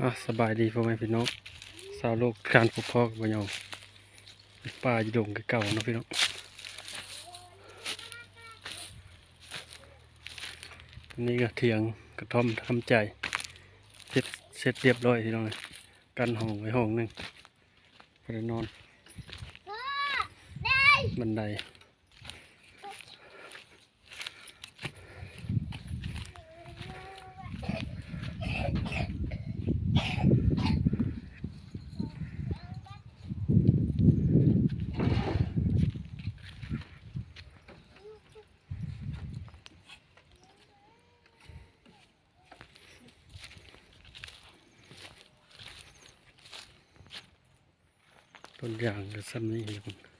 ອາ ສະບາຍດີພໍ່ແມ່ພີ່ນ້ອງ ຊາວໂລກ ການພົບພໍ້ກັບບ່າວຍອງ ປ່າຢູ່ດົງຄືເກົ່າເນາະພີ່ນ້ອງ. ອັນນີ້ກໍຖຽງກະທ່ອມທຳໃຈ ເຮັດເສັດຮຽບຮ້ອຍພີ່ນ້ອງ ກັ້ນຫ້ອງໄວ້ຫ້ອງໜຶ່ງ ບໍ່ໄດ້ນອນ ບັນໄດ. ຕົ້ນຢາງກໍສ່ຳນີ້.